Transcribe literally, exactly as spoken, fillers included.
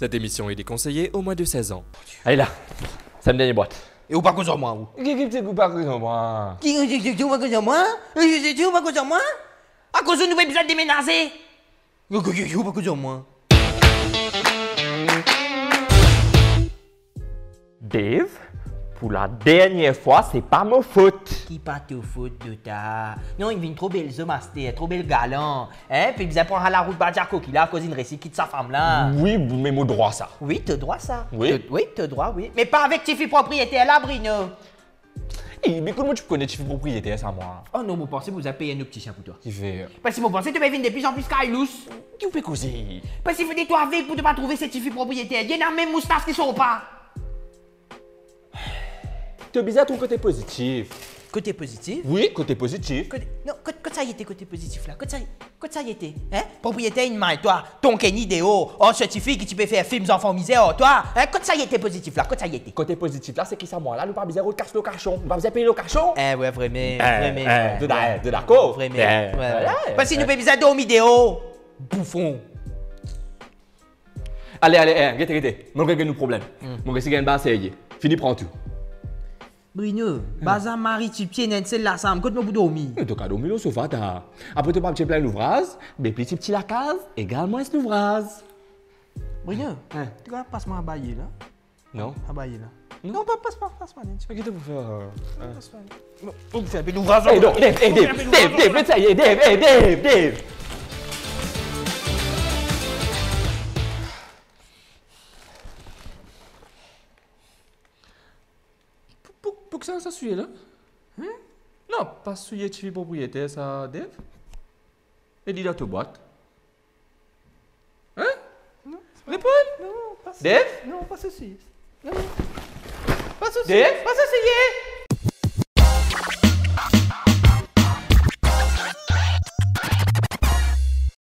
Cette émission est déconseillée aux moins de seize ans. Ale la, sa dernie bwat. E ou pa koz ar mwa, ou? Ki, ki, ki, ou pa koz ar mwa? Ki, ki, ki, ki, ou pa koz ar mwa? E, ki, ki, ki, ou pa koz ar mwa? Akoz ou nou pe bizin demenaze? Ki, ki, ki, ki, ou pa koz ar mwa? Dave, pou la dernie fwa, se pa mo fot. Ki pa to fot, Dota? Non, inn vinn tro bel zom aster, tro bel galan. Hein, pe bizin pran larout Badiako ki la, akoz inn resi kit sa fam la. Wi, me mo drwa sa. Wi, to drwa sa. Wi. To, wi, to drwa, wi. Me pa avek tifi propriyeter la, Bruno. E, me kouma mo ti kone tifi propriyeter sa, mwa? Oh non, mo panse pou bizin pey enn optisien pou twa. Kifer? Parski mo panse to pe vinn deplizanpli kaylous. Ki ou pe koze? Parski fode to avek pou to pa trouve se tifi propriyeter. Li ena mem moustas ki sort pa. To bizin trouv kote pozitif. Kote pozitif? Wi, kote pozitif. Kote, non, kot, kot sa li ete kote pozitif la? Kot sa, kot sa li ete? Hein? Propriyeter inn may twa, tonk enn deor, ar sa tifi ki ti pe fer fim zanfan mizer ar twa. Hein? Kot sa li ete pozitif la? Kot sa li ete? Kote pozitif la, se ki sa, mwa la, nou pa bizin rod kas lokasion. Nou pa bizin pey lokasion. Eh, wi, vremem, eh, vremem, eh, wi, to da-, wi. To dakor? Vremem, eh, wi, wi. Voilà. Parski nou pe bizin dormi deor. Boufon. Ale, ale, eh, gete, gete. Mo reg nou problem. Hmm. Mo resi gagn ba serye. Fini pran tou. Bruno, hmm, bazar mari tipti ena enn sel lasam, kot mo pou dormi? E to kav dormi lor sofa, ta. Apre to pa bizin plin louvraz, be pli tipti lakaz, egal mwins louvraz. Bruno, hein? To kav pas mwa abaye la? Non. Abaye la. Non. Non, pa, pas pa, pas pa, Nancy. Ki to pou fer, euh, non, hein? Pas pa. Bon, ou fer enn pe louvraz. Eh, non, Dave, eh, Dave, Dave, Dave, met sa, eh, Dave, eh, Dave, Dave. Pou, pou, pou ki sa, sa souye la? Hein? Non, pa souye tifi propriyeter sa, Dave. E li dan to bwat. Hein? Non, pa, reponn. Non, pa souye. Dave? Non, pa souye. Non, non. Pa souye. Dave? Pa souye.